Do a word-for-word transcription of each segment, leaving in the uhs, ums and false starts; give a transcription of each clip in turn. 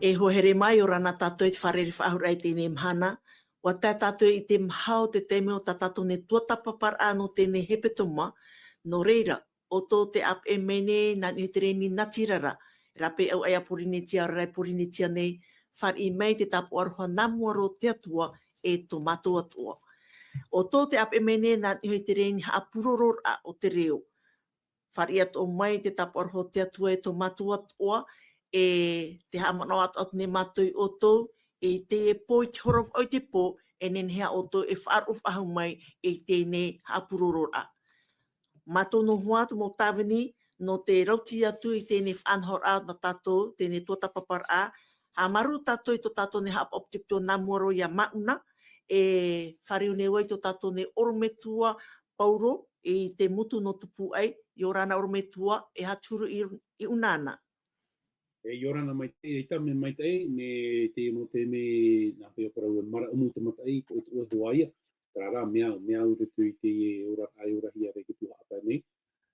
E hoa here mā, ʻia ora na tātou i te fārerei faʻahou raʻa i teie mahana. ʻUa tae tātou i te maha o te taime o tā tātou nei tuatāpaparaʻa nō teie hepetoma. Nō reira, ʻoutou tē ʻāpeʻe mai nei nā niʻa i te reni natirara, rāpae ʻau ʻaia Pōrīnetia, ʻaore rā e Pōrīnetia nei, fāriʻi mai te tāpaʻo aroha nā mua roa o te Atua e tō mātou atoʻa. ʻOutou tē ʻāpeʻe mai nei nā niʻa i te reni haʻapurororaʻa o te reo. Fāriʻi atoʻa mai te tāpaʻo aroha o te Atua e tō mātou atoʻa, e te haʻamanaʻo atoʻa atu nei mātou ia ʻoutou, i teie pō, i te hora vaʻu i te pō, e nehenehe ā ʻoutou e faʻaroʻo faʻahou mai i teie haʻapurororaʻa. Mātou noa hoʻi te mau tāvini, nō te rautī atu i teie faʻanahoraʻa nā tātou, teie tuatāpaparaʻa, haʻamāuruuru tātou i tō tātou nei haʻapaʻo pito nā mua roa ia Mauna, e fāriu nei vau i tō tātou nei ʻorometua Paulo, i te motu nō Tupuaʻi, ʻia ora na ʻorometua, e aha te huru i, i ʻuna na. E, ʻia ora na maitaʻi, e ʻaita mea maitaʻi, mai teie mau taime, nā paʻi parau e maraʻumu te mataʻi, ko ʻoutou e hoa ia, terā rā, mea au, mea au i roto i teie oraraʻa e orahia ra i te pū haʻapae nei,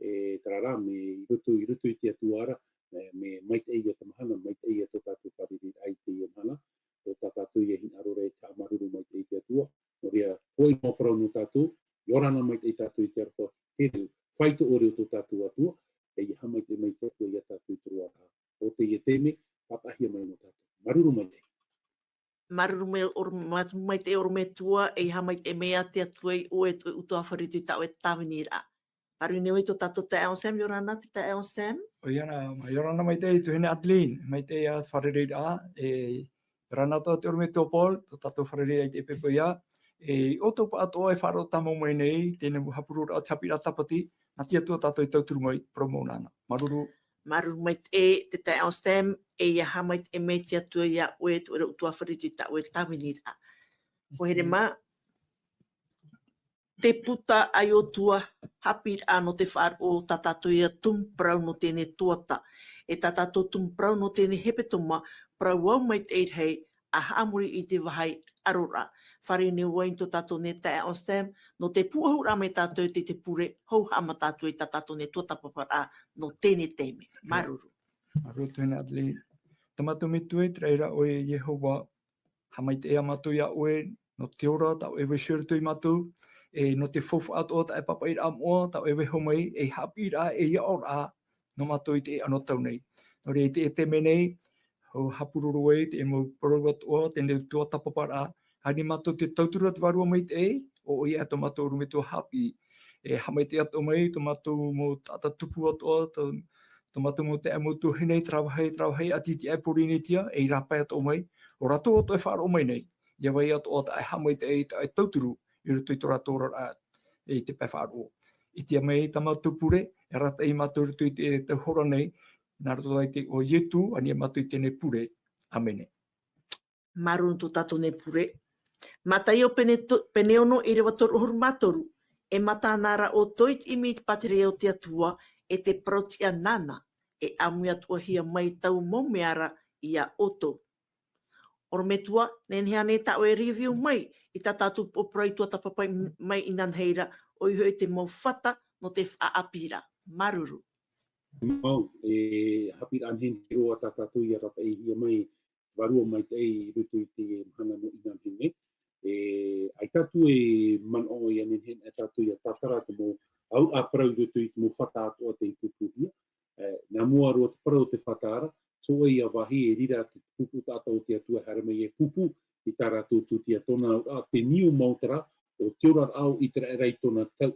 e, terā rā, mai roto, i roto i te Atua ra, e, mea maitaʻi ia te mahana, maitaʻi ia tō tātou fārereiraʻa i teie mahana, tō tā tātou ia hinaʻaro ra e te haʻamāuruuru maitaʻi i te Atua, nō reira, hoʻi mau parau nō tātou, ʻia ora na maitaʻi tātou i te aroha here, faito ʻore o tō tātou Atua, e ʻia haʻamaitaʻi mai te Atua ia tātou i te roaraʻa o teie taime, faʻataʻahia mai nō tātou. Māuruuru maitaʻi. Māuruuru mai, ʻoro-, māuruuru maitaʻi ʻorometua, e ʻia haʻamaitaʻi mai ā te Atua ia ʻoe, e tō ʻoutou ʻāfari i tā ʻoe tāviniraʻa. Fāriu nei vau i tō tātou taeaʻe Anselme, ʻia ora na te taeaʻe Anselme. ʻOia na, ʻia ora na maitaʻi tuahine Adeline, maitaʻi ā te fārereiraʻa, e, ʻia ora na atoʻa te ʻorometua Paul, tō tātou fārereiraʻa i te ʻepeʻepeʻa, e, ʻoutou pāʻatoʻa e faʻaroʻo tāmau mai nei, teie mau haʻapurororaʻa, te haʻapiʻiraʻa tāpati, nā te Atua tātou e tauturu mai, parau mau nāna. Māuruuru. Māuruuru maitaʻi te taeaʻe Anselme, e ʻia haʻamaitaʻi mai te Atua ia ʻoe, e tō ʻoutou ʻāfari i tā ʻoe tāviniraʻa. Hoa here mā, te puta ʻaiotua, haʻapiʻiraʻa nō te faʻaroʻo, tā tātou ia tumu parau nō teie tuata. E tā tātou tumu parau nō teie hepetoma, parau au maitaʻi rahi, ʻa haʻamori i te vāhi ʻaroraʻa. Fāriu nei vau i tō tātou nei taeaʻe Anselme, nō te pūʻohuraʻa mai tātou i te, te pure, hou haʻamata atu i tā tātou nei tuatāpaparaʻa nō teie taime. Māuruuru. Māuruuru tuahine Adeline. Tā mātou Metua i te raʻi ra ʻoe Iehova, haʻamaitaʻi ā mātou ia ʻoe, nō te ora, tā ʻoe e vaiiho i roto ia mātou, e nō te faufaʻa atoʻa, tā ʻoe pāpaʻiraʻa moʻa, tā ʻoe e vaiiho mai, e haʻapiʻiraʻa, e ʻaoraʻa, nō mātou i teie anotau nei. Nō reira i teie taime nei, ʻua haʻapuroro ai te mau parau atoʻa, teie tuatāpaparaʻa, haere mātou te tauturu a te Vārua Maitaʻi, ʻo ʻoia tō mātou ʻorometua haʻapiʻi. E haʻamaitaʻi atoʻa mai, tō mātou mau taʻata tupu atoʻa, tō, tō mātou mau taeaʻe mau tuahine, terā vāhi, terā vāhi, ʻati i te ʻāiʻa Pōrīnetia, e rāpae atoʻa mai, ʻo rātou atoʻa e faʻaroʻo mai nei, ʻia vai atoʻa tā ʻoe e haʻamaitaʻi, tā ʻoe e tauturu, i roto i tō rātou oraraʻa, i te pae faʻaroʻo. ʻIte mai tā mātou pure, e arataʻi ia mātou i roto i te, te hora nei, nā roto i te iʻoa o Ietu, ani ia mātou i teie pure. ʻĀmene. Māuruuru tō tātou nei pure. Mataio pene to-, pene ono ʻīrava toru ʻahuru mā toru, e mata na ra ʻoutou i te ʻimi i te pātireia o te Atua, e te parau tiʻa nāna, e ʻāmui atoʻahia mai taua mau mea ra ia ʻoutou. ʻOrometua, nehenehe ānei tā ʻoe e review mai i tā tātou poroʻi tuatāpapa mai inanahi ra, ʻoia hoʻi te mau fata nō te faʻaʻāpīraʻa. Māuruuru. Mau, e haʻapiʻiraʻa nehenehe roa tā tātou i arataʻihia mai, Vārua Maitaʻi i roto i te mahana nō inanahi nei. E, ʻaita atu e manaʻo ia nehenehe tātou ia tātara te mau auraʻa parau i roto i te mau fata atoʻa tei pūpūhia. E, nā mua roa te parau o te fata ra, so ʻoia vāhi e riro te pupu taʻata o te Atua e haere mai e pūpū i tā rātou tūtia tōna auraʻa, te niu mau terā o te oraraʻa o ʻĪteraʻera i tōna tau.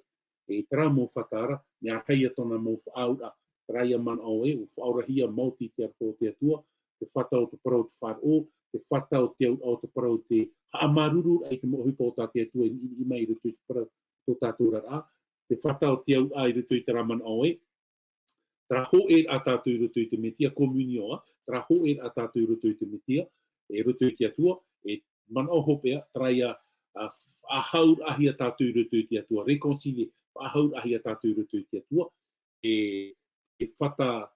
E terā mau fata ra, mea rahi ia tōna mau faʻaauraʻa, terā ia manaʻo ē, ʻua faʻaorahia maoti i te aroha o te Atua, te fata o te parau o te faʻaroʻo, te fata o te auraʻa o te parau o te haʻamāuruururaʻa i te mau ʻohipa o tā te Atua i niʻiniʻi mai i roto i te parau, tō tātou oraraʻa, te fata o te auraʻa i roto i terā manaʻo ē, terā hōʻēraʻa tātou i roto i te Metia, communion, ā, terā hōʻēraʻa tātou i roto i te Metia, e roto i te Atua, e manaʻo hopeʻa, terā ia, ā, faʻahauraʻahia tātou i roto i te Atua, réconcilier, faʻahauraʻahia tātou i roto i te Atua, e, e fata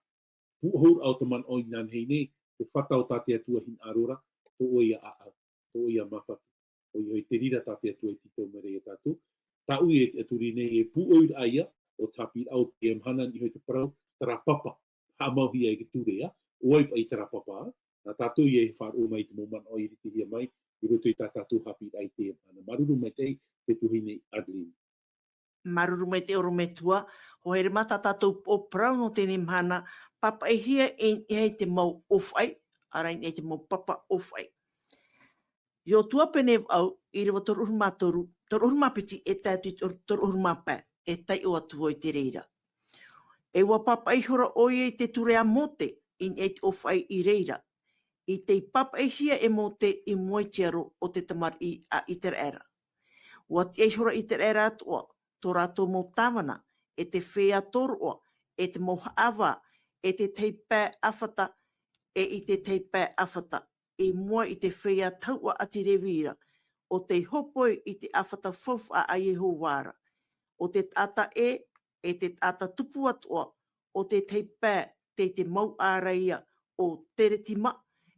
pūʻohuraʻa o te manaʻo inanahi nei, te fata o tā te Atua hinaʻaro ra, tō ʻoia ʻāʻau, tō ʻoia māfatu. ʻOia hoʻi te reira tā te Atua i tītau mai ra ia tātou. Tāʻu e tiʻaturi nei e pūʻohuraʻa ia, o te haʻapiʻiraʻa o teie mahana, niʻa hoʻi te parau, terā papa. Haʻamauhia e te ture, ā, ʻo vai paʻi terā papa, ā? Nā tātou ia e faʻaroʻo mai i te mau manaʻo i ritihia mai i roto i tā tātou haʻapiʻiraʻa i teie mahana. Māuruuru maitaʻi te tuahine Adeline. Māuruuru maitaʻi ʻorometua, hoa here mā tā tātou poʻo parau nō teie mahana, pāpaʻihia i niʻa i te mau ʻōfaʻi, ʻaore i niʻa i te mau papa ʻōfaʻi. Iosua pene vaʻu, ʻīrava toru ʻahuru mā toru, toru ʻahuru mā piti e tae atu i toru, toru ʻahuru mā pae, e taiʻo atu vau i te reira. E ʻua pāpaʻi ihora ʻoia i te ture a Mōte, i niʻa i te ʻōfaʻi i reira. I tei pāpaʻihia e Mōte i mua i te aro o te tamariʻi a ʻĪteraʻera. ʻUa tiʻa ihora ʻĪteraʻera atoʻa, tō rātou mau tāvana, e te feiā tōroʻa, e te mau haʻavā, e te tahi pae ʻāfata, e i te tahi pae ʻāfata, i mua i te feiā tahuʻa ʻāti Revi ra, ʻo tei hōpoi i te ʻāfata faufaʻa a Iehova ra. ʻO te taʻata ʻē, e te taʻata tupu atoʻa, ʻo te tahi pae tei te mau ʻāraʻia o Keretima,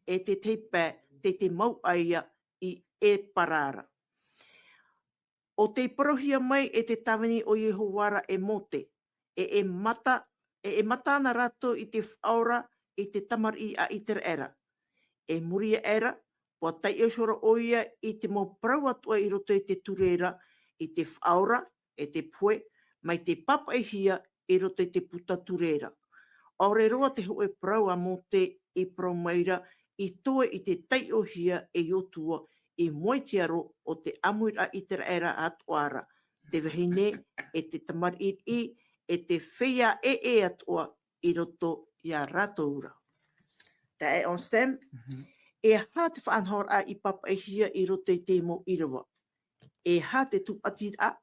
e te tahi pae tei te mau ʻāraʻia i Epara ra. ʻO tei parauhia mai e te tāvini o Iehova ra e Mōte, e, e mata, e, e mata ana rātou i te faʻaora i te tamariʻi a ʻĪteraʻera. E muri aʻe ra, ʻua taiʻo ihora ʻoia i te mau parau atoʻa i roto i te ture ra, i te faʻaora, e te pohe, mai te pāpaʻihia i roto i te puta ture ra. ʻAore roa te hōʻē parau a Mōte i parau mai ra, i toe i te taiʻohia e Iosua i mua i te aro o te ʻāmuiraʻa ʻĪteraʻera atoʻa ra, te vahine, e te tamariʻi, e te feiā ʻē atoʻa i roto iā rātou ra. Taeaʻe Anselme, Mhm. e aha te faʻanahoraʻa i pāpaʻihia i roto i te mau ʻīrava? E aha te tūʻatiraʻa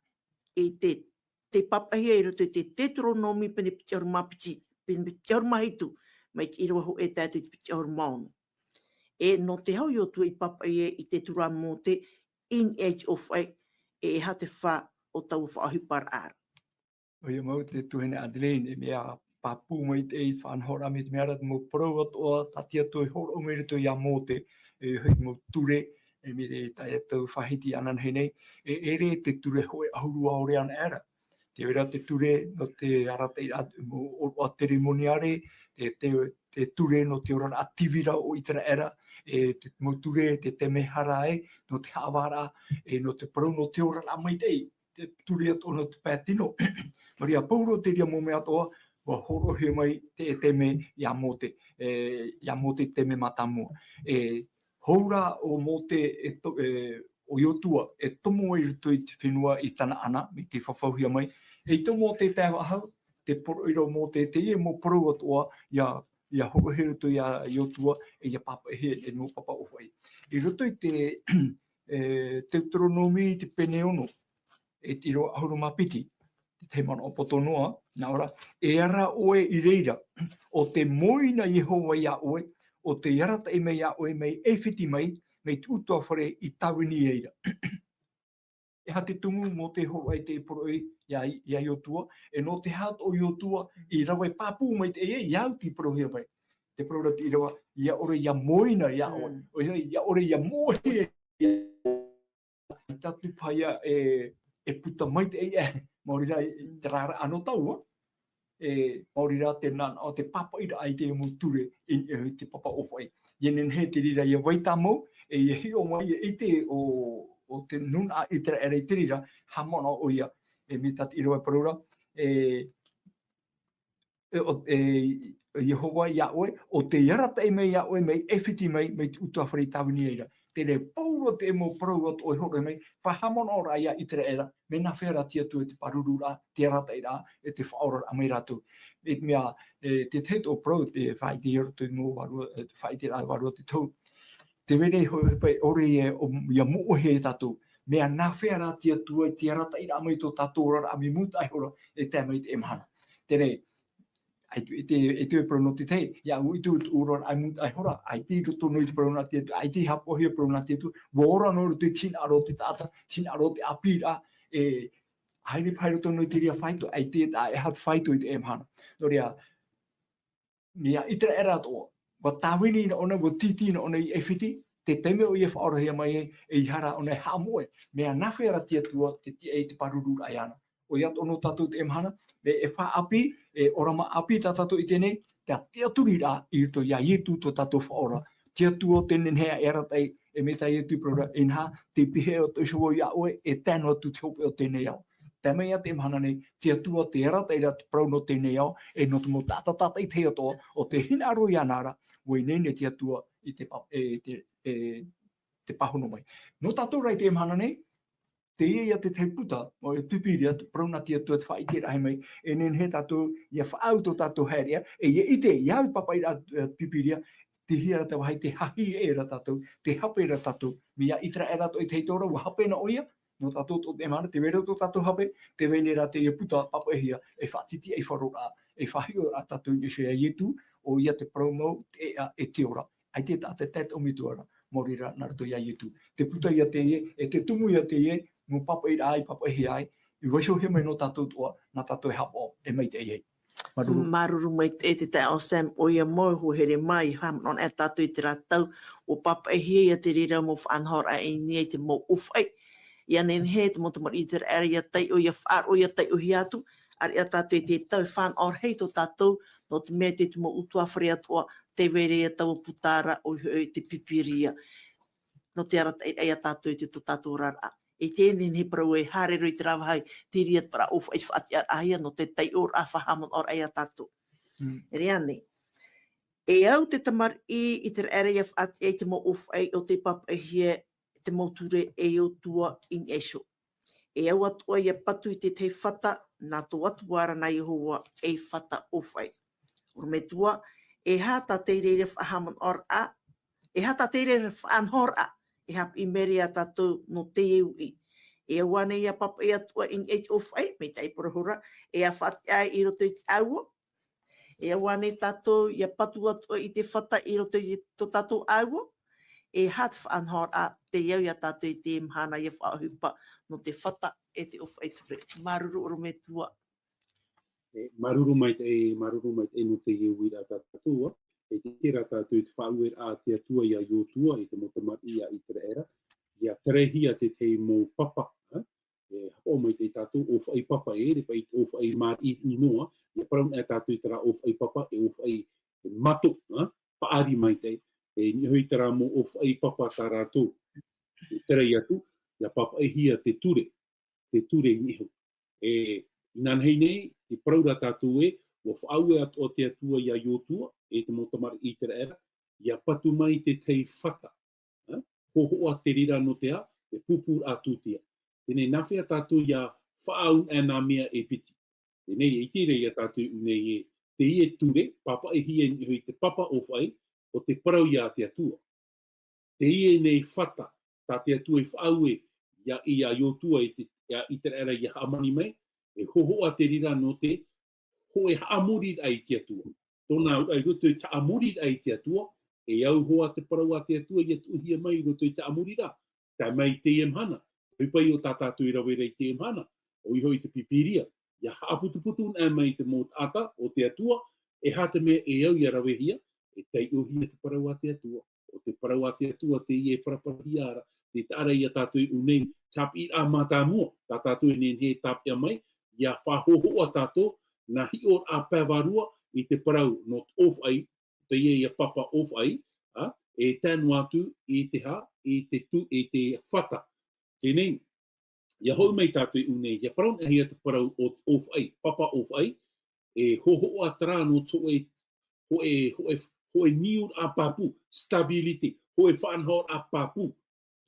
i te, te pāpaʻihia i roto i te Teuteronome pene piti ʻahuru mā piti, pene piti ʻahuru mā hitu, mai te ʻīrava hōʻē e tae atu i te piti ʻahuru mā ono? E nō te aha Iosua i pāpaʻihia i te ture a Mōte i niʻa i te ʻōfaʻi, e e aha te fā o taua faʻaʻohiparaʻa ra? ʻOia mau te tuahine Adeline, e mea pāpū maitaʻi faʻanahoraʻa mai te mea ra te mau parau atoʻa, tā te Atua i hōroʻa mai i roto iā Mōte, e, hōʻē mau ture, e mea tā tātou faʻahiti ananahi nei, e ʻere te ture hōʻē ʻahuru ʻaore anaʻe ra. Tē vai ra te ture nō te arataʻi, ʻōroʻa seremoniare, te, te, te ture nō te oraraʻa tīvī ra o ʻĪteraʻera, e te mau ture, te taime hara ai, nō te haʻavāraʻa, e nō te parau, nō te oraraʻa maitaʻi, te ture atoʻa nō te pae tino. Nō reira, pauroa te reira mau mea atoʻa, ʻua hōroʻahia mai te, te taime iā Mōte, e, iā Mōte te taime mātāmua. E, hou rā ʻo Mōte e to-, e, ʻo Iosua, e tomo i roto i te fenua i Tanaana, mai tei fafauhia mai. E i tomo o te tae faʻahou, te poroʻi ra o Mōte, teie mau parau atoʻa, ʻia, ʻia hōroʻahia i roto iā Iosua, e ʻia pāpaʻihia e mau papa ʻōfaʻi. I roto i te, e, Teuteronome, te pene ono, e te ʻīrava ʻahuru mā piti, te tahi manaʻo poto noa, nā ʻō ra, e ara ʻoe i reira, ʻo tē moeina Iehova iā ʻoe, ʻo tei arataʻi mai iā ʻoe mai ʻAifiti mai, mai te ʻutuāfare i tāvini i reira. E aha te tumu Mōte i hōroʻa i te poroʻi iā, iā Iosua, e nō te aha atoʻa Iosua i rave pāpū maitaʻi ai, ʻia au tei parauhia mai. Te parau ra te ʻīrava, ʻia ʻore ʻia moeina iā ʻoe. Mm. ʻOia, ʻia ʻore ʻia moehia, ʻaita atu paha ia e, e puta maitaʻi, e, maori rā, i te rāraʻa nō taua, e, maori rā te nānaʻo, te pāpaʻiraʻa i te mau ture i, i te papa ʻōfaʻi. ʻIa nehenehe te reira ʻia vai tāmau, e ʻia hiʻo mai, ʻia ʻite ʻo, ʻo te nūnaʻa ʻĪteraʻera i te reira, haʻamanaʻo ʻoia, e, mai tā te ʻīrava e parau ra, e, e, ʻo, e, Iehova iā ʻoe, ʻo tei arataʻi mai iā ʻoe mai ʻAifiti mai, mai te ʻutuāfare i tāvini i reira. Terā pauroa te mau parau atoʻa i hōroʻa mai, faʻahaʻamanaʻoraʻa iā ʻĪteraʻera, mea nāfea rā te Atua i te pārururaʻa, te arataʻiraʻa, e te faʻaoraraʻa mai rātou. E mea, e, te tahi atoʻa parau, te faʻaʻite i roto i te mau vārua, e, te faʻaʻiteraʻa vārua te tohu. Te vai ra e hō-, ʻohipa ʻore e, ʻo, ʻia moʻehia e tātou. Mea nāfea rā te Atua i te arataʻiraʻa mai tō tātou oraraʻa mea mūtaʻa ihora e tae mai i teie mahana. Terā, ʻaita, ʻaita, ʻaita e parau nō te tahi, ʻia au i tō, tō oraraʻa mea mūtaʻa ihora, ʻaita i roto noa i te parau nā te Atua, ʻaita i haʻapaʻohia e parau nā te Atua, ʻua ora noa i roto i te hinaʻaro o te taʻata, te hinaʻaro o te ʻāpīraʻa, e, haere paha i roto noa i te reira faito, ʻaita e, e aha te faito i teie mahana. Nō reira, mea ʻĪteraʻera atoʻa, ʻua tāvini na ʻōna, ʻua tītī na ʻōna i ʻAifiti, te taime ʻoia e faʻaorahia mai ai, e ʻeiaha rā ʻōna e haʻamoʻe, mea nāfea rā te Atua te tiʻa i te pārururaʻa iāna. ʻOia atoʻa nō tātou teie mahana, mea e faʻaʻāpī, e ʻōrama ʻāpī tā tātou i teie nei, te tiʻaturiraʻa i roto iā Ietu tō tātou Faʻaora, Te Atua te nehenehe e arataʻi, e mai tā Ietu i parau ra, inaha, tei pihaʻi iho tō ʻoe iho iā ʻoe, e tae noa atu te hopeʻa o teie nei ao. Tae mai ia te mahana nei, te Atua tē arataʻi ra te parau nō teie nei ao, e nō te mau taʻata tātaʻitahi atoʻa, ʻo tē hinaʻaro iāna ra, ʻua ineine te Atua i te pa-, e, te, e, te pāhono mai. Nō tātou rā i teie mahana nei, teie ia te tahi puta, ʻo e Pīpīria, te parau nā te Atua te faʻaʻiteraʻa mai, e nehenehe tātou ʻia faʻaau tō tātou haereʻa, e ʻia ʻite, ʻia au i te pāpaʻiraʻa, e, Pīpīria, tei hea ra te vāhi tē haʻi ra tātou, tē hape ra tātou, mai iā ʻĪteraʻera atoʻa i te hītoria, ʻua hape na ʻoia, nō tātou tō teie mahana, tē vai ra tō tātou hape, tē vai nei rā teie puta pāpaʻihia, e faʻatitiʻaifaro faʻaroʻo ra, e faʻahiʻo ra tātou i niʻa iho iā Ietu, ʻoia te parau mau, te ʻēʻa, e te ora. ʻAita e taʻata e tae atoʻa i te metua ra, maori rā nā roto iā Ietu. Te puta ia teie, e te tumu ia teie, mau pāpaʻiraʻa i pāpaʻihia ai, i vaiihohia mai nō tātou atoʻa, nā tātou e haʻapaʻo, e maitaʻi ai. Māuruuru. Māuruuru maitaʻi te taeaʻe Sam, ʻoia mau, e hoa here mā, i haʻamanaʻo anaʻe tātou i terā tau, ʻua pāpaʻihia ia te reira mau faʻanahoraʻa i niʻa i te mau ʻōfaʻi. ʻIa nehenehe te mau tamariʻi ʻĪteraʻera ʻia taiʻo, ʻia faʻaroʻo, ʻia taiʻohia atu, ʻāreʻa tātou i te tau e faʻanahoraʻa i tō tātou, nō te mea te, te mau ʻutuāfare atoʻa, tē vai ra ia taua puta ra, ʻoia hoʻi te Pīpīria. Nō te arataʻiraʻa iā tātou i te, tō tātou oraraʻa. E teie nei parau e haere roa i terā vāhi, te reira terā ʻōfaʻi faʻatiʻaraʻahia, nō te taiʻoraʻa, faʻahaʻamanaʻoraʻa iā tātou. Mm. Reira nei. E au te tamariʻi ʻĪteraʻera ʻia faʻatiʻa i te mau ʻōfaʻi ʻo tei pāpaʻihia te mau ture e Iosua i niʻa iho. E au atoʻa ʻia patu i te tahi fata, nā tō Atua ra nā Iehova ei fata ʻōfaʻi. ʻOrometua, e aha tā te reira faʻahaʻamanaʻoraʻa, e aha tā te reira faʻanahoraʻa, e haʻapiʻi mai ra iā tātou nō teie uʻi. E au ānei ʻia pāpaʻi atoʻa i niʻa i te ʻōfaʻi, mai tā i parau ra, e ʻia faʻatiʻa i roto i te ʻāua, e au ānei tātou ʻia patu atoʻa i te fata i roto i tō tātou ʻāua, e aha te faʻanahoraʻa tei au iā tātou i teie mahana ʻia faʻaʻohipa nō te fata e te ʻōfaʻi ture. Māuruuru ʻorometua. E, māuruuru maitaʻi, māuruuru maitaʻi nō teie uiraʻa tā tātou, e, tē ʻite ra tātou i te faʻaueraʻa a te Atua iā Iosua, e te mau tamariʻi a ʻĪteraʻera, ʻia terehia te tahi mau papa, e, e haʻapaʻo maitaʻi tātou, ʻōfaʻi papa, e, ʻere paʻi te ʻōfaʻi māriʻi noa, ʻia parau anaʻe tātou i terā ʻōfaʻi papa, e ʻōfaʻi, e mato, ā, paʻari maitaʻi, e, i niʻa iho i terā mau ʻōfaʻi papa tā rātou, e terā atu, ʻia pāpaʻihia te ture, te ture i niʻa iho. E, inanahi nei, i parau ra tātou ē, ʻua faʻaue atoʻa te Atua iā Iosua, e te mau tamariʻi ʻĪteraʻera, ʻia patu mai te tahi fata, ā, hōhoʻa te reira nō te aha, te pūpūraʻa tūtia. Teie nei, nā hea tātou ʻia faʻaau anaʻe nā mea e piti. Teie nei, e ʻite ra ia tātou i ʻō nei ē, teie ture, pāpaʻihia i niʻa iho i te papa ʻōfaʻi, ʻo te parau iā te Atua. Teie nei fata, tā te Atua i faʻaue, iā, iā Iosua e te, iā ʻĪteraʻera ʻia hāmani mai, e hōhoʻa te reira nō te hōʻē haʻamoriraʻa i te Atua. Tōna auraʻa i roto i te haʻamoriraʻa i te Atua, e au hoʻi te parau a te Atua ʻia tuʻuhia mai i roto i te haʻamoriraʻa. Tae mai i teie mahana, ʻohipa ïa tā tātou i rave ra i teie mahana, ʻoia hoʻi te Pīpīria, ʻia haʻaputuputu anaʻe mai te mau taʻata o te Atua, e aha te mea e au ʻia ravehia, e taiʻohia te parau a te Atua. ʻO te parau a te Atua teie e paraparahia ra, tē taʻa ra ia tātou i ʻō nei, tāpeʻaraʻa mātāmua, tā tātou e nehenehe e tāpeʻa mai, ʻia faʻahōhoʻa tātou, nā hiʻoraʻa pae vārua i te parau nō te ʻōfaʻi, teie ïa papa ʻōfaʻi, ā, e tae noa atu i te aha, i te tū, i te fata. Teie nei, ʻia hoʻi mai tātou i ʻō nei, ʻia parau anaʻe hia te parau ʻo, ʻōfaʻi, papa ʻōfaʻi, e hōhoʻa terā nō te hōʻē, hōʻē, hōʻē, hōʻē niuraʻa pāpū, stabilité, hōʻē faʻanahoraʻa pāpū.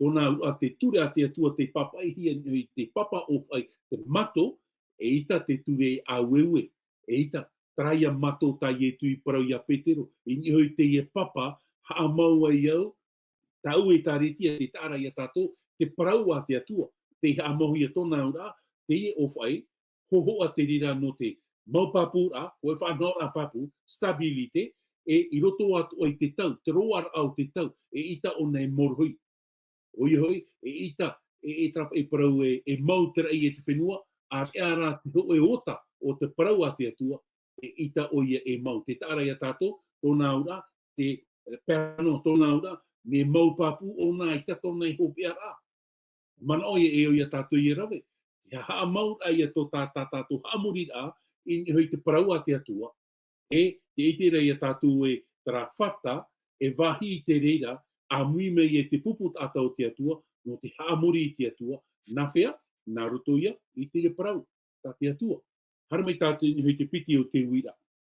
Tōna auraʻa te ture a te Atua tei pāpaʻihia i te papa ʻōfaʻi, te mato, eʻita te ture ʻāueue, eʻita, terā ïa mato tā Ietu i parau iā Petero, i niʻa hoʻi teie papa, haʻamau ai au, tāʻu ʻĒtārētia, tē taʻa ra ia tātou, te parau a te Atua, tei haʻamauhia tōna auraʻa, teie ʻōfaʻi, hōhoʻa te reira nō te mau pāpūraʻa, hōʻē faʻanahoraʻa pāpū, stabilité, e i roto atoʻa i te tau, te roaraʻa o te tau, eʻita ʻōna e morohi. ʻOia hoʻi, eʻita, e, e terā paʻi parau e, e mau te raʻi e te fenua, ʻāreʻa rā te hōʻē ota o te parau a te Atua, eʻita ʻoia e mau. Tē taʻa ra ia tātou, tōna auraʻa, te, e, pae noa tōna auraʻa, mea mau pāpū ʻōna, ʻaita tōna e hopeʻaraʻa. Manaʻo ïa e au ia tātou ʻia rave. Te haʻamauraʻa ïa tō tā, tā tātou haʻamoriraʻa, i niʻa hoʻi te parau a te Atua. E, tē ʻite ra ia tātou ē terā fata, e vāhi i te reira, ʻāmui mai e te pupu taʻata o te Atua, nō te haʻamori i te Atua, nā hea, nā roto ia i te parau, tā te Atua. Haere mai tātou i niʻa i te piti o te uira.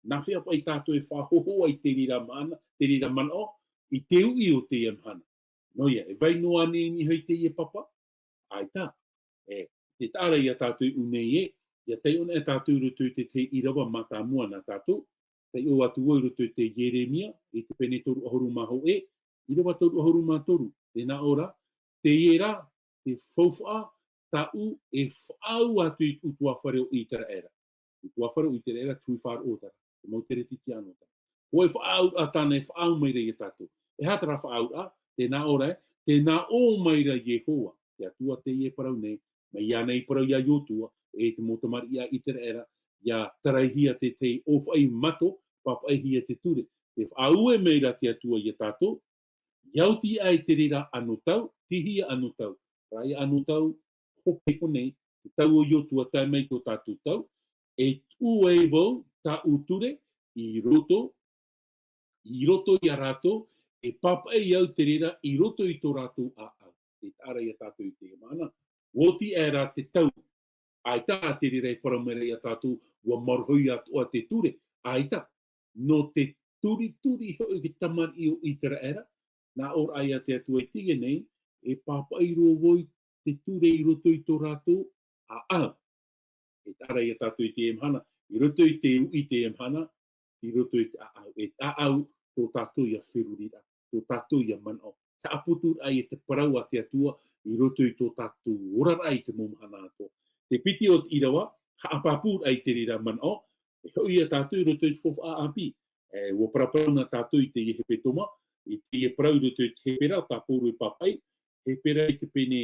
Nā hea paʻi tātou e faʻahōhoʻa i te reira mahana, te reira manaʻo, i te uʻi o teie mahana. Nō ia, e vai noa ānei i niʻa i teie papa? ʻAita. E, te taʻa ra ia tātou i ʻū nei ē, ʻia taiʻo anaʻe tātou i roto i te tahi ʻīrava mātāmua nā tātou, taiʻo atu vau i roto i te Ieremia, i te pene toru ʻahuru mā hōʻē, ʻīrava toru ʻahuru mā toru, tē nā ʻō ra, teie rā, te faufaʻa, tāʻu e faʻaau atu i te ʻutuāfare o ʻĪteraʻera. ʻUtuāfare o ʻĪteraʻera, te hui faʻaroʻo terā, te mau tere titiano terā. ʻO e faʻaauraʻa tāna e faʻaau mai ra ia tātou. E aha terā faʻaauraʻa, tē nā ʻō ra, tē nā ʻō mai ra Iehova, te Atua teie e parau nei, mai iāna i parau iā Iotua, e te mau tamariʻi a ʻĪteraʻera, ʻia taraihia te tahi ʻōfaʻi mato, pāpaʻihia te ture. Tē faʻaue mai ra te Atua ia tātou, ʻia oti aʻe te reira anotau, teie anotau. Terā ia anotau, hope iho nei, te tau o Iotua tae mai tō tātou tau, e tuʻu ai vau tāʻu ture i roto, i roto ia rātou, e pāpaʻi au te reira i roto i tō rātou ʻāʻau. Te taʻa ra ia tātou i teie mahana. ʻUa oti aʻe ra te tau. ʻAita te reira e parau mai ra ia tātou, ʻua marohi atoʻa te ture. ʻAita. Nō te turituri hoʻi te tamariʻi o ʻĪteraʻera, nā ʻō ra ia te Atua i teie nei, e pāpaʻi roa vau i te ture i roto i tō rātou ʻāʻau. E taʻa ra ia tātou i teie mahana, i roto i te uʻi teie mahana, i roto i te ʻāʻau, e ʻāʻau tō tātou ia feruriraʻa, tō tātou ia manaʻo. Haʻaputuraʻa i te parau a te Atua i roto i tō tātou oraraʻa i te mau mahana atoʻa. Te piti o te ʻīrava, haʻapāpūraʻa i te reira manaʻo, e hoʻi ia tātou i roto i te faufaʻa ʻāpī. E, ʻua paraparau na tātou i teie hepetoma, i teie parau i roto i te Hepera, tā Pauro e pāpaʻi, Hepera i te pene,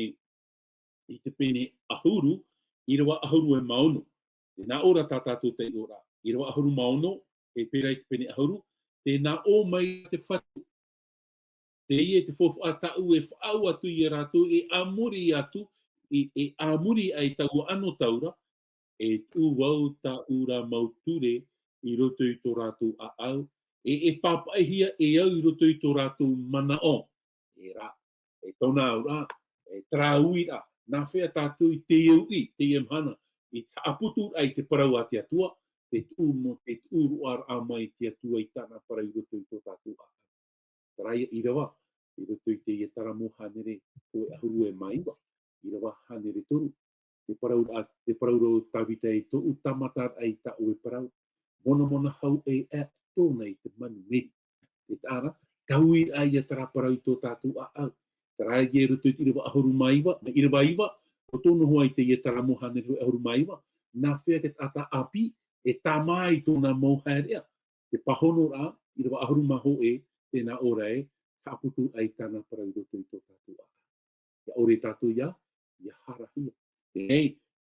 i te pene ʻahuru, ʻīrava ʻahuru e mā ono. Tē nā ʻō ra tā tātou taiʻoraʻa. ʻĪrava ʻahuru mā ono, Hepera i te pene ʻahuru, tē nā ʻō mai te Fatu. Teie te faufaʻa tāʻu e faʻaau atu ia rātou, e ʻāmuri atu, e, e ʻāmuri aʻe i taua anotau ra, e tuʻu vau tāʻu ra mau ture i roto i tō rātou ʻāʻau, e, e pāpaʻihia e au i roto i tō rātou manaʻo. E rā, e tōna auraʻa, e terā uiraʻa, nā hea tātou i teie uʻi, teie mahana, i te haʻaputuraʻa i te parau a te Atua, te tuʻu mo, te tuʻu roaraʻa mai te Atua i tāna parau i roto i tō tātou ʻāʻau. Terā ia ʻīrava, i roto i teie Taramo hānere hōʻē ʻahuru e mā iva, ʻīrava hānere toru. Te parau ra, te parau ra o Tavita, e tōʻu tāmataraʻa i tā ʻoe parau. Monamona hau e aʻe tōna i te manu meri. Te taʻa ra, tauiraʻa ia terā parau i tō tātou ʻāʻau. Terā ia i roto i te ʻīrava ʻahuru mā iva, na ʻīrava iva, ʻo tō noa hoʻi teie Taramo hānere hōʻē ʻahuru mā iva, nā hea te taʻata ʻāpī, e tāmā i tōna mau haereʻa. Te pāhonoraʻa, ʻīrava ʻahuru mā hōʻē, tē nā ʻō ra ē, haʻaputuraʻa i tāna parau i roto i tō tātou ʻāʻau. ʻIa ʻore tātou ia, ʻia hārahia. Teie,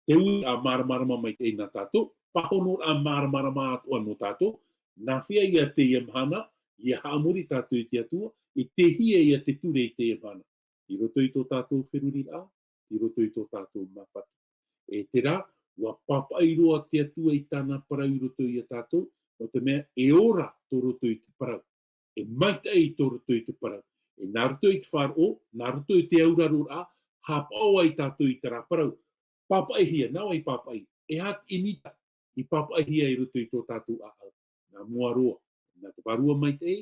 te uiraʻa māramarama maitaʻi nā tātou, pāhonoraʻa māramarama atoʻa nō tātou, nā hea ia teie mahana, ʻia haʻamori tātou i te Atua, i te hia ia te ture i teie mahana. I roto i tō tātou feruriraʻa, i roto i tō tātou māfatu. E terā, ʻua pāpaʻi roa te Atua i tāna parau i roto ia tātou, nō te mea e ora tō roto i te parau. E maitaʻi tō roto i te parau. E nā roto i te faʻaroʻo, nā roto i te auraroraʻa, haʻapaʻo ai tātou i terā parau. Pāpaʻihia, nā vai pāpaʻi? E aha te ʻinita i pāpaʻihia i roto i tō tātou ʻāʻau? Nā mua roa, nā te Vārua Maitaʻi,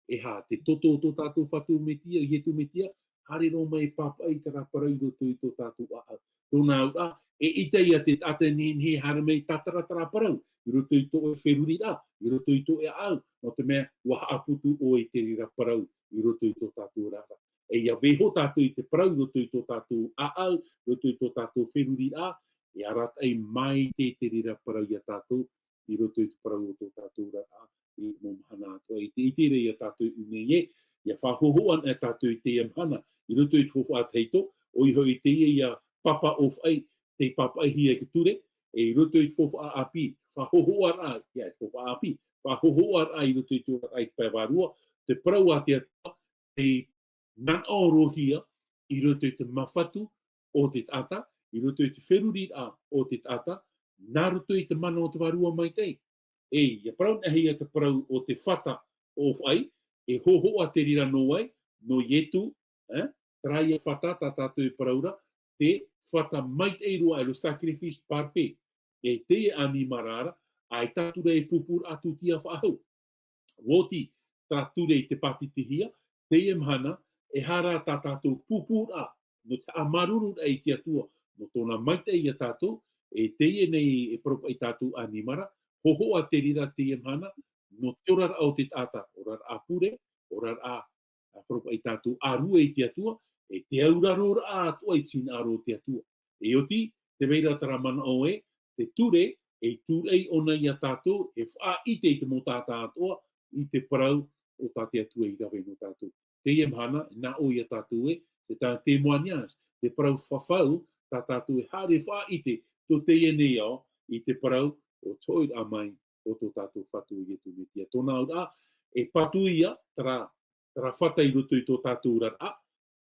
e aha te toto o tō tātou Fatu Metia, Ietu Metia, haere roa mai e pāpaʻi terā parau i roto i tō tātou ʻāʻau. Tōna auraʻa, eʻita ia te taʻata nehenehe e haere mai e tātara terā parau i roto i tō ʻoe feruriraʻa, i roto i tō ʻoe ʻāʻau, nō te mea, ʻua haʻaputu ʻoe i te reira parau i roto i tō tātou oraraʻa. E ʻia vaiiho tātou i te parau i roto i tō tātou ʻāʻau, i roto i tō tātou feruriraʻa, e arataʻi maitaʻi te reira parau ia tātou, i roto i te parau o tō tātou oraraʻa, i te mau mahana atoʻa. I te, i te reira ia tātou i ʻō nei ē, ʻia faʻahōhoʻa anaʻe tātou i teie mahana, i roto i te faufaʻa tahito, ʻoia hoʻi teie ia papa ʻōfaʻi, tei pāpaʻihia i te ture, e i roto i te faufaʻa ʻāpī, faʻahōhoʻaraʻa, ia, te faufaʻa ʻāpī, faʻahōhoʻaraʻa i roto i te oraraʻa i te pae vārua, te parau a te Atua, tei manaʻo roa hia i roto i te māfatu o te taʻata, i roto i te feruriraʻa o te taʻata, nā roto i te mana o te Vārua Maitaʻi. E, ʻia parau anaʻe hia te parau o te fata ʻōfaʻi, E hōhoʻa te reira nō vai? Nō Ietu, eh? Terā ia fata tā tātou e parau ra, te fata maitaʻi roa, le sacrifice parfait. E teie ʻanimara ra, ʻaita atu ra e pūpūraʻa tūtia faʻahou. Oti, tā ture i te pātitihia, teie mahana, e aha rā tā tātou pūpūraʻa, nō te haʻamāuruururaʻa i te Atua, nō tōna maitaʻi ia tātou, e teie nei e parau paʻi tātou ʻanimara, hōhoʻa te reira teie mahana, nō te oraraʻa o te taʻata, oraraʻa pure, oraraʻa, ā, parau paʻi tātou ʻārue i te Atua, e te auraroraʻa atoʻa i te hinaʻaro o te Atua. E oti, tē vai ra terā manaʻo ē, te ture, e tūraʻi ʻōna ia tātou, e faʻaʻite i te mau taʻata atoʻa, i te parau o tā te Atua i rave nō tātou. Teie mahana, nā ʻō ia tātou ē, c'est un témoignage, te parau fafau, tā tātou e haere faʻaʻite, tō teie nei ao, i te parau o te hoʻiraʻa mai o tō tātou Fatu o Ietu Metia. Tōna auraʻa, e patu ia, terā, terā fata i roto i tō tātou oraraʻa,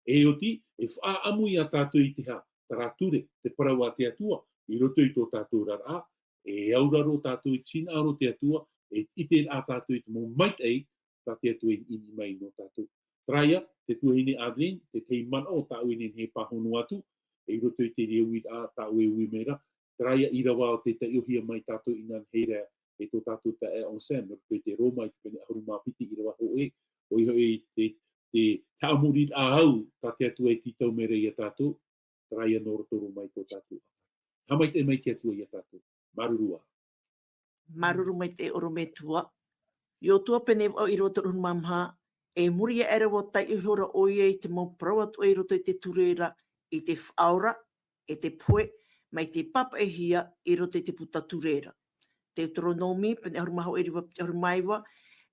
e oti, e faʻaʻamu ia tātou i te aha, terā ture, te parau a te Atua, i roto i tō tātou oraraʻa, e auraro tātou i te hinaʻaro o te Atua, e ʻite rā tātou i te mau maitaʻi, tā te Atua i niʻiniʻi mai nō tātou. Terā ia, te tuahine Adeline, te tahi manaʻo tāʻu e nehenehe e pāhono atu, i roto i te reira uiraʻa tāʻu e ui mai ra, terā ia ʻīrava o te taiʻohia mai tātou inānahi ra, e tō tātou taeaʻe Anselme, i roto i te Roma, i te pene ʻahuru mā piti ʻīrava hōʻē, ʻoia hoʻi te, te haʻamoriraʻa au, tā te Atua e tītau mai ra ia tātou, terā ia nō roto roa mai tō tātou. Haʻamaitaʻi mai te Atua ia tātou. Māuruuru ā. Māuruuru maitaʻi ʻorometua. Iosua pene vaʻu ʻīrava toru ʻahuru mā maha, e muri aʻe ra ʻua taiʻohia ra ʻoia i te mau parau atoʻa i roto i te ture ra, i te Faʻaora, e te pohe, mai te pāpaʻihia i roto i te puta ture ra. Teuteronome, pene ʻahuru mā hōʻē ʻīrava piti ʻahuru mā iva,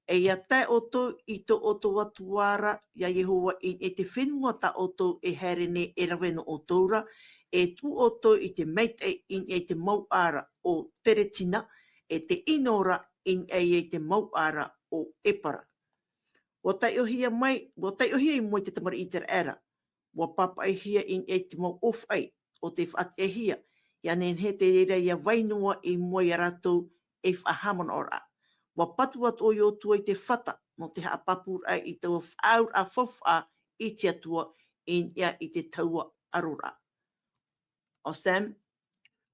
e ʻia tae ʻoutou i tō ʻoutou Atua ra, ia Iehova, i niʻa i te fenua tā ʻoutou e haere nei e rave nō ʻoutou ra, e tuʻu ʻoutou i te maitaʻi i niʻa i te mouʻa ra o Teretina, e te ʻino ra i niʻa i te mouʻa ra o Epara. ʻUa taiʻohia mai, ʻua taiʻohia i mua i te tamariʻi ʻĪteraʻera, ʻua pāpaʻihia i niʻa i te mau ʻōfaʻi o te faʻatiʻahia, ʻia nehenehe te reira ʻia vai noa i mua ia rātou ei faʻahaʻamanaʻoraʻa. ʻUa patu atu ʻo Iosua i te fata, nō te haʻapāpūraʻa i taua faʻaauraʻa faufaʻa i te Atua i niʻa i te taua aroraʻa. Anselme,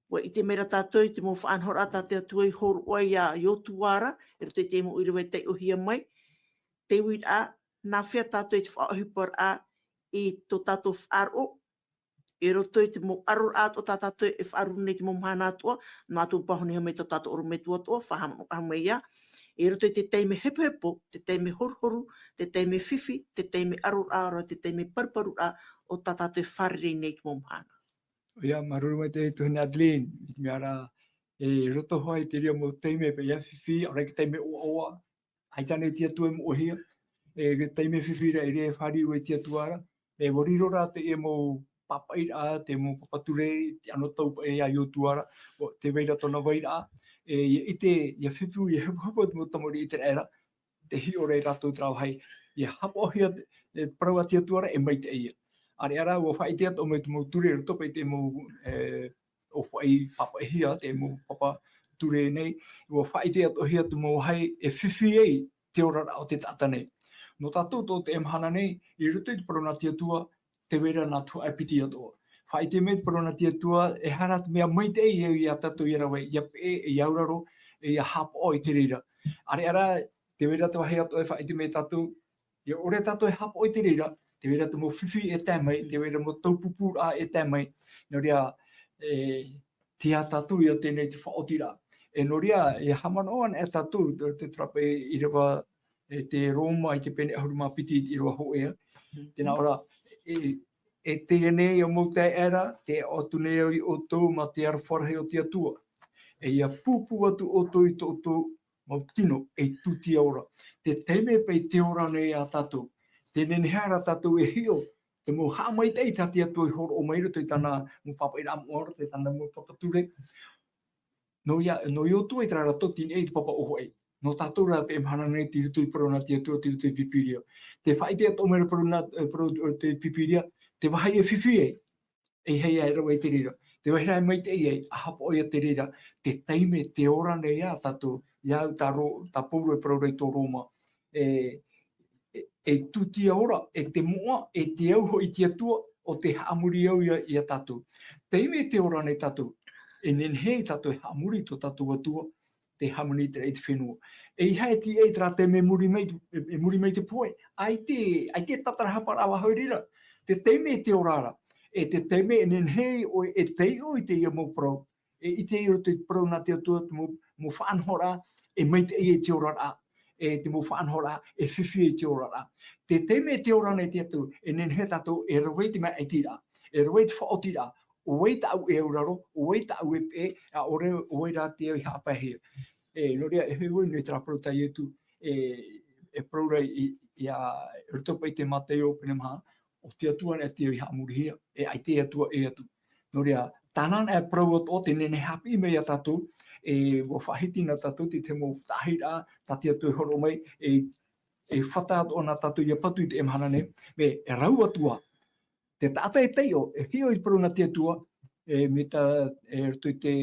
ʻua ʻite mai ra tātou i te mau faʻanahoraʻa tā te Atua i hōroʻa ia Iosua ra, i roto i te mau ʻīrava i taiʻohia mai, te uiraʻa, nā hea tātou i te faʻaʻohiparaʻa i tō tātou faʻaroʻo, i roto i te mau aroraʻa atoʻa tā tātou e faʻaroʻo nei i te mau mahana atoʻa, nā ʻoutou pāhonohia mai tō tātou ʻorometua atoʻa, faʻahaʻamanaʻo mai ia, i roto i te taime hepohepo, te taime horuhoru, te taime fifi, te taime aroraʻa, ʻaore rā te taime paruparuraʻa o tā tātou e fārerei nei i te mau mahana. ʻOia, māuruuru maitaʻi tuahine Adeline, i te mea ra, e roto hoʻi i te reira mau taime paʻi ʻia fifi, ʻaore rā te taime ʻoaʻoa, ʻaita nei te Atua e moʻehia, e te taime fifi ra, e rave e fāriu ai te Atua ra, e ʻua riro rā teie mau pāpaʻiraʻa, te mau papa ture, te anotau paʻi ia Iosua ra, ʻo tē vai ra tōna vairaʻa, e, ʻia ʻite, ʻia fifi, ʻia hepohepo te mau tamariʻi ʻĪteraʻera, tē hiʻo ra ia rātou terā vāhi, ʻia haʻapaʻohia te, e, parau a te Atua ra, e maitaʻi ia. ʻĀreʻa rā, ʻua faʻaʻite atoʻa mai te mau ture, i roto paʻi i te mau, e, ʻōfaʻi pāpaʻihia, te mau papa ture nei, ʻua faʻaʻite atoʻahia te mau vāhi e fifi ai te oraraʻa o te taʻata nei. Nō tātou tō teie mahana nei, i roto i te parau nā te Atua, tē vai ra nā tuhaʻa piti atoʻa. Faʻaʻite mai te parau nā te Atua, e aha rā te mea maitaʻi ia, ia tātou ʻia rave, ʻia peʻe, ʻia auraro, e ʻia haʻapaʻo i te reira. ʻĀreʻa rā, tē vai ra te vāhi atoʻa e faʻaʻite mai tātou, ʻia ʻore tātou e haʻapaʻo i te reira, tē vai ra te mau fifi e tae mai, tē vai ra mau taupupūraʻa e tae mai. Nō reira, e, tei ia tātou ia teie nei te faʻaotiraʻa. E nō reira, e haʻamanaʻo ana e tātou, te, te terā paʻi ʻīrava, e te Roma i te pene ʻahuru mā piti i te ʻīrava hōʻē. Tē nā ʻō ra, e, e teie nei ā mau taeaʻe ra, tē aʻo atu nei au ia ʻoutou mā te aroha rahi o te Atua. E ʻia pūpū atu ʻoutou i tō ʻoutou mau tino ei tūtia ora. Te taime paʻi tē ora nei ia tātou, tē nehenehe ra tātou e hiʻo te mau haʻamaitaʻi tā te Atua i hōroʻa mai i roto i tāna mau pāpaʻiraʻa moʻa, i roto i tāna mau papa ture. Nō ia, nō Iosua i terā ra tō teie nei te papa ʻōfaʻi. Nō tātou rā teie mahana nei tei roto i te parau nā te Atua, tei roto i te Pīpīria. Tē faʻaʻite atoʻa mai ra parau nā, e, parau, e, te Pīpīria, te vāhi e fifi ai, e ʻeiaha e rave i te reira. Te vāhi rā e maitaʻi ai, ʻa haʻapaʻo ia te reira, te taime tē ora nei ia tātou, ia au tā Rō-, tā Pauro e parau ra i tō Roma. E, e tūtia ora, e te moʻa, e te au hoʻi te Atua, ʻo tē haʻamori au ia, ia tātou. Taime tē ora nei tātou, e nehenehe tātou e haʻamori tō tātou Atua, tē hāmani atu ra i te fenua. ʻEiaha e tiʻa i terā taime e muri mai, e, e muri mai te pohe. ʻAita, ʻaita e tātarahapa ra vau i reira. Te taime tē ora ra, e te taime e nehenehe ʻoe e taiʻo i teie mau parau. E ʻite i roto i te parau nā te Atua te mau, mau faʻanahoraʻa, e maitaʻi i te oraraʻa, e te mau faʻanahoraʻa, e fifi i te oraraʻa. Te taime tē ora nei tātou, e nehenehe tātou e rave i te maʻitiraʻa, e rave i te faʻaotiraʻa, ʻo vai tāʻu e auraro, ʻo vai tāʻu e peʻe, ʻaore ʻo vai rā te au i haʻapaʻohia. E, nō reira, e hoʻi nei terā parau tā Ietu, e, e parau ra i, i, i a, i roto paʻi i te Mataio pene maha, ʻo te Atua anaʻe te au i haʻamorihia, e ʻaita e Atua ʻē atu. Nō reira, tāna anaʻe parau atoʻa tē nehenehe e haʻapiʻi mai ia tātou, e, ʻua faʻahiti na tātou te, te mau taʻahiraʻa, tā te Atua e hōroʻa mai, e, e fata atoʻa na tātou ʻia patu i teie mahana nei, mea rau atu ā. Te taʻata e taiʻo, e hiʻo i te parau nā te Atua, e, mai tā, e, roto i te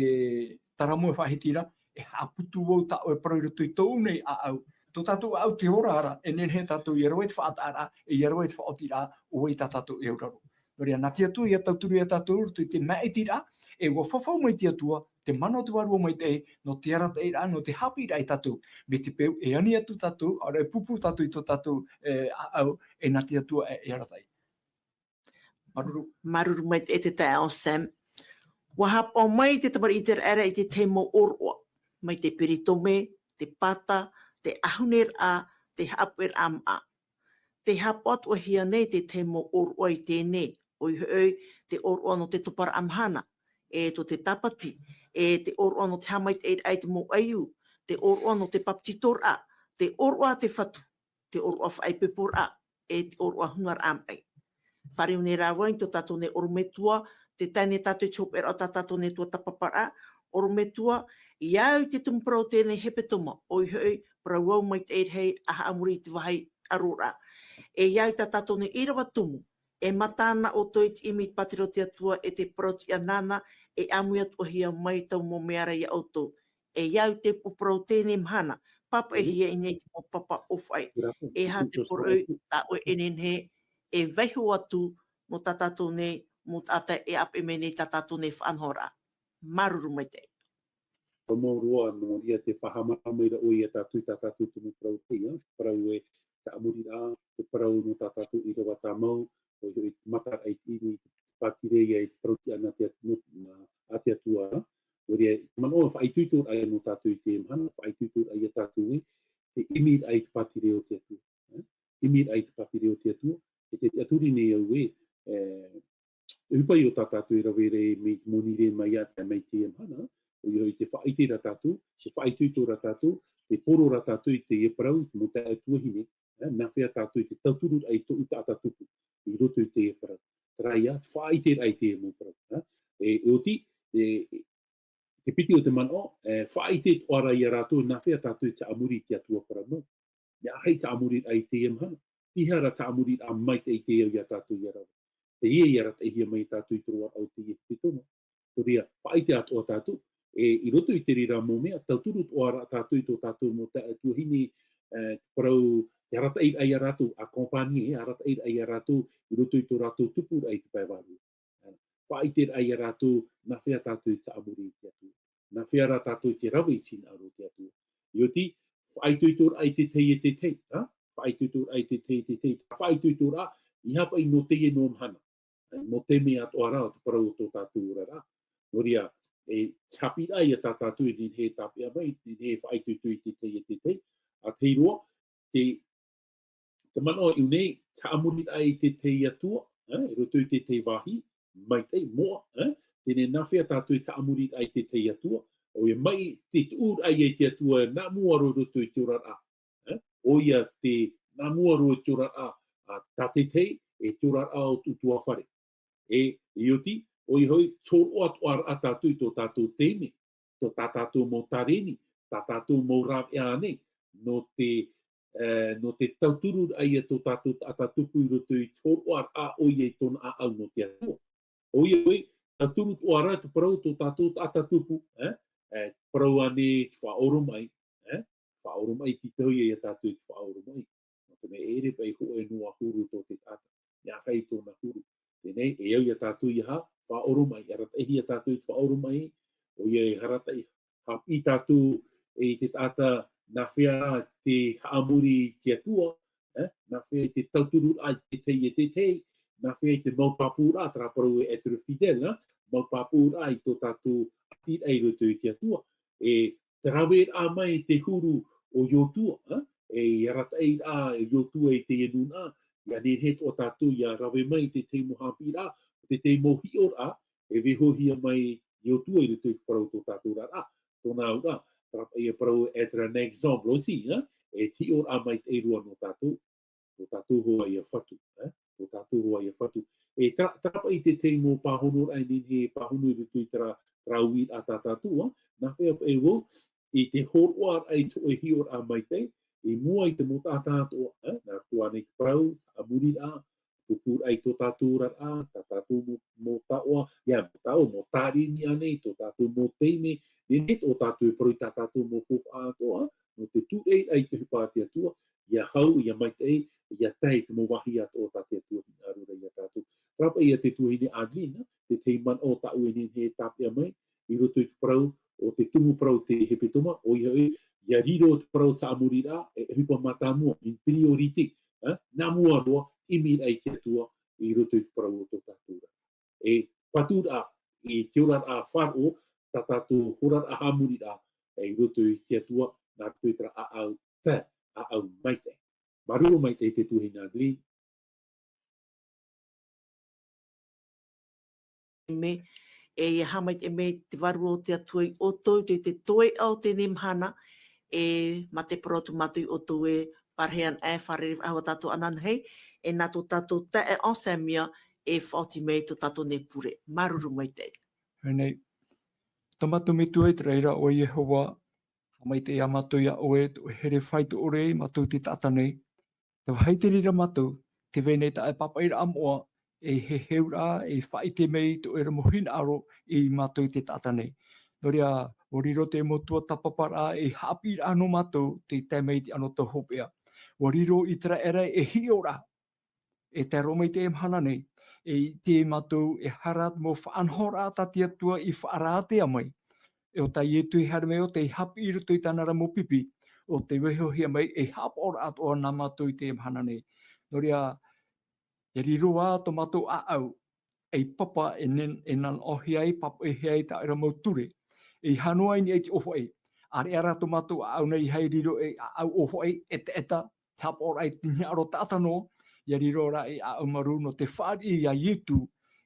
Taramo e faʻahiti ra, e haʻaputu vau tāʻoe parau i roto i tōʻu nei ʻāʻau. Tō tātou ʻāʻau tē ora ra, e nehenehe tātou ʻia rave i te faʻataʻaraʻa, e ʻia rave i te faʻaotiraʻa, ʻo vai tā tātou e auraro. Nō reira, nā te Atua ʻia tauturu ia tātou i roto i te maʻitiraʻa, e ʻua fafau mai te Atua, te mana o te Vārua Maitaʻi, nō te arataʻiraʻa, nō te haʻapiʻiraʻa ia tātou. Mai te peu, e ani atu tātou, ʻaore e pūpū tātou i tō tātou, e, ʻāʻau, e nā te Atua e, e arataʻi. Māuruuru. Māuruuru maitaʻi te taeaʻe Sam. ʻUa haʻapaʻo mai te tamariʻi ʻĪteraʻera i te tahi mau ʻōroʻa, mai te peritome, te pata, te ʻahuneraʻa, te haʻapuʻeraʻa māʻa. Tē haʻapaʻo atoʻahia nei te tahi mau ʻōroʻa i teie nei, ʻoia hoʻi te ʻōroʻa nō te toparaʻa mahana, e tō te tāpati, e te ʻōroʻa nō te haʻamaitaʻiraʻa i te mau ʻaiū, te ʻōroʻa nō te papetitoraʻa, te ʻōroʻa a te Fatu, te ʻōroʻa faʻaipoiporaʻa, e te ʻōroʻa hunaraʻa maʻi. Fāriu nei rā vau i tō tātou nei ʻorometua, tē tae nei tātou i te hopeʻaraʻa o tā tātou nei tuatāpaparaʻa, ʻorometua, ʻia au i te tumu parau o teie nei hepetoma, ʻoia hoʻi, parau au maitaʻi rahi ʻa haʻamori i te vāhi ʻaroraʻa. E ʻia au i tā tātou nei ʻīrava tumu, e mata na ʻoutou i te ʻimi i te pātireia o te Atua, e te parau tiʻa nāna, e ʻāmui atoʻahia mai taua mau mea ra ia ʻoutou. E ʻia au i te upoʻo parau o teie nei mahana, pāpaʻihia i niʻa i te mau papa ʻōfaʻi. E aha te poroʻi tā ʻoe e nehenehe e vaiiho atu nō tā tātou nei mau taʻata e ʻāpeʻe mai nei tā tātou nei faʻanahoraʻa. Māuruuru maitaʻi. Tō mau roa, nō reira tē faʻahaʻamanaʻo mai ra ʻoe ia tātou i tā tātou tumu parau teie, parau e te haʻamoriraʻa, te parau nō tā tātou ʻīrava tāmau, ʻoia hoʻi te mataraʻa i te ʻimi i te pātireia, i te parau tiʻa nā te Atu-, nō, nā, a te Atua. Nō reira, te manaʻo faʻaitoitoraʻa nō tātou i teie mahana, faʻaitoitoraʻa ia tātou ē, te ʻimiraʻa i te pātireia o te Atua. Eh? ʻImiraʻa i te pātireia o te Atua, e te tiʻaturi nei au ē, e, ʻohipa ïa tā tātou e rave ra mai te monirē mai ia tae mai teie mahana, ʻoia hoʻi te faʻaʻite ra tātou, te faʻaitoito ra tātou, te poro ra tātou i teie parau, i te mau taeaʻe tuahine, eh, nā hea tātou i te tauturu ai tōʻu taʻata tupu, i roto i teie parau. Terā ïa, te faʻaʻiteraʻa i teie mau parau, eh. E, e oti, e, te piti o te manaʻo, e, faʻaʻite atoʻa ra ia rātou, nā hea tātou i te haʻamori i te Atua parau mau. Mea aha te haʻamoriraʻa i teie mahana. Tei aha ra te haʻamoriraʻa maitaʻi tei au ia tātou ʻia rave. Teie i arataʻihia mai ia tātou i te roaraʻa o teie hepetoma. Nō reira, faʻaʻite atoʻa tātou, e, i roto i te reira mau mea, tauturu atoʻa ra tātou i tō tātou mau taeaʻe tuahine, e, parau, te arataʻiraʻa ia rātou, accompagner, e, arataʻiraʻa ia rātou, i roto i tō rātou tupuraʻa i te pae vārua. Faʻaʻiteraʻa ia rātou, nā hea tātou i te haʻamori i te Atua. Nā hea rā tātou i te rave i te hinaʻaro o te Atua. ʻIa oti, faʻaitoitoraʻa i te tahi e te tahi, ha? Faʻaitoitoraʻa i te tahi e te tahi. Faʻaitoitoraʻa, ʻeiaha paʻi nō teie noa mahana. Nō te mea atoʻa ra o te parau o tō tātou oraraʻa. Nō reira, e haʻapiʻiraʻa ia tā tātou e nehenehe e tāpeʻa mai, e nehenehe e faʻaitoito i te tahi e te tahi. A tahi roa, te, te manaʻo e ʻū nei, te haʻamoriraʻa i te tahi atua, eh, i roto i te tahi vāhi, maitaʻi, moʻa, eh, teie nā hea tātou i te haʻamoriraʻa i te tahi atua, ʻoia mai te tuʻuraʻa i te Atua, nā mua roa i roto i te oraraʻa, eh, ʻoia te nā mua roa i te oraraʻa, a, tā te tahi, e te oraraʻa o te ʻutuāfare. E, ʻia oti, ʻoia hoʻi, te hōroʻa atoʻa ra tātou i tō tātou taime, tō tā tātou mau tāreni, tā tātou mau rāveʻa ānei, nō te, e, nō te tautururaʻa ia tō tātou taʻata tupu i roto i te hōroʻaraʻa ʻoia i tōna ʻāʻau nō te Atua. ʻOia hoʻi, tauturu atoʻa ra te parau tō tātou taʻata tupu, e, e, parau ānei te faʻaoromaʻi, e, faʻaoromaʻi, tītauhia ia tātou i te faʻaoromaʻi. Nō Te mea e ʻere paʻi hōʻē noa huru tō te taʻata. Ia ʻāfaʻi tōna huru. Teie nei, e au ia tātou ia faʻaoromaʻi, arataʻihia tātou i te faʻaoromaʻi, ʻoia e arataʻi haʻapiʻi tātou i te taʻata nā hea rā te haʻamori i te Atua, eh? Nā hea i te tauturu rā i te tei e te tei, nā hea i te mau pāpū rā, terā parau e être fidèle, eh? Mau pāpū rā i tō tātou ʻati rā i roto i te Atua. E te rave rā mai te huru o Iosua, eh? E arataʻi rā e Iosua i te nūnaʻa, ia nehenehe atoʻa tātou ia rave mai te tei mau haʻapiʻi rā, te tei mau hiʻo rā, e vaihohia mai Iosua i roto i te parau tō tātou rā, tōna auraʻa, terā paʻi e parau être un exemple aussi, eh? E te hiʻo rā mai te roa nō tātou, tō tātou hoa ia Fatu, eh? Tō tātou hoa ia Fatu. E terā, terā paʻi te tei mau pāhono rā e nehenehe e pāhono i roto i terā, terā uiraʻa tā tātou, eh? Nā hea paʻi vau, i te hōroʻa rā i te hōʻē hiʻo rā maitaʻi, i mua i te mau taʻata atoʻa, eh? Nā roto ānei te parau, haʻamori rā, pupū rā i tō tātou oraraʻa, tā tātou mau, mau taoʻa, ia, mau taoʻa, mau tārini ānei, tō tātou mau taime, nehenehe atoʻa tātou e parau i tā tātou mau faufaʻa atoʻa, nō te tūraʻi rā i te ʻohipa a te Atua, ia hau, ia maitaʻi, ia tae i te mau vāhi atoʻa tā te Atua hinaʻaro ra ia tātou. Terā paʻi ia te tuahine Adeline, te tahi manaʻo tāʻu e nehenehe e tāpeʻa mai, i roto i te parau, o te tumu parau te hepetoma, ʻoia hoʻi, ia riro te parau haʻamori rā, e ʻohipa mātāmua, une priorité, eh, nā mua roa, ʻimi rā i te Atua, i roto i te parau o tō tātou ra. E patu rā, i te oraraʻa faʻaroʻo, tā tātou oraraʻa haʻamori rā, e i roto i te Atua, nā roto i terā ʻāʻau, te ʻāʻau maitaʻi. Māuruuru maitaʻi te tuahine Adeline. Mea, e ia haʻamaitaʻi mai te Vārua o te Atua ia ʻoutou, te, te toeʻa o teie mahana, e mā te parau atu mātou ia ʻoutou e pārahi ana e fārerei faʻahou tātou ananahi, e nā tō tātou taeaʻe Anselme ia e faʻaoti mai tō tātou nei pure. Māuruuru maitaʻi. Teie nei, tō mātou Metua i te raʻi ra, ʻo Iehova, haʻamaitaʻi ā mātou ia ʻoe, tō ʻoe here faʻaitoito i mātou te taʻata nei. Tē vāhi te reira mātou, tē vai nei tā ʻoe pāpaʻiraʻa moʻa, ei heheuraʻa, ei faʻaʻite mai i tō ʻoe ra mau hinaʻaro ia mātou te taʻata nei. Nō reira, ʻua riro te mau tuatāpaparaʻa, ei haʻapiʻiraʻa nō mātou, tei tae mai i te anotau hopeʻa. ʻUa riro ʻĪteraʻera ei hiʻoraʻa, e tae roa mai i teie mahana nei, e ʻite mātou, e aha rā te mau faʻanahoraʻa tā te Atua i faʻarātea mai. E ʻo tā Ietu i haere mai ʻo tei haʻapiʻi i roto i tāna ra mau pipi, ʻo tei vaihohia mai ei haʻapaʻoraʻa atoʻa nā mātou i teie mahana nei. Nō reira, ʻia riro ā tō mātou ʻāʻau, ei papa e nen-, e nanaʻohia ai, pāpaʻihia ai tā ʻoe ra mau ture. E ʻeiaha noa i niʻa i te ʻōfaʻi. ʻĀreʻa rā tō mātou ʻāʻau nei ʻeiaha e riro ei ʻāʻau ʻōfaʻi, ʻetaʻeta, te haʻapaʻoraʻa i te hinaʻaro taʻata noa, ʻia riro rā ei ʻāʻau marū nō te fāriʻi ia Ietu,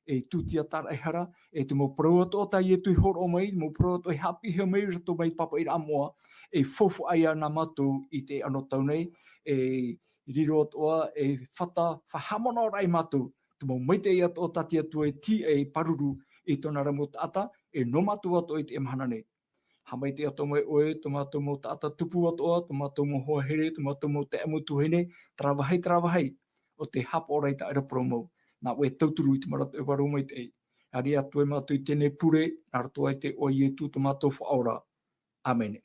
ei tūtia tāraʻehara, e te mau parau atoʻa tā Ietu i hōroʻa mai, mau parau atoʻa i haʻapiʻihia mai i roto mai i te pāpaʻiraʻa moʻa, ei faufaʻa ia nā mātou i teie anotau nei, e riro atoʻa, ei fata faʻahaʻamanaʻoraʻa ia mātou, te mau maitaʻi atoʻa tā te Atua e tīaʻi, e pāruru i tōna ra mau taʻata, e nō mātou atoʻa i teie mahana nei. Haʻamaitaʻi atoʻa mai ʻoe, tō mātou mau taʻata tupu atoʻa, tō mātou mau hoa here, tō mātou mau taeaʻe mau tuahine, terā vāhi, terā vāhi, ʻo tei haʻapaʻo ra i tā ʻoe ra parau mau. Nā ʻoe e tauturu i te mau ra tō ʻoe Vārua Maitaʻi. ʻIa ʻite atu ai mātou i teie nei pure, nā roto i te iʻoa o Ietu tō mātou Faʻaora. ʻĀmene.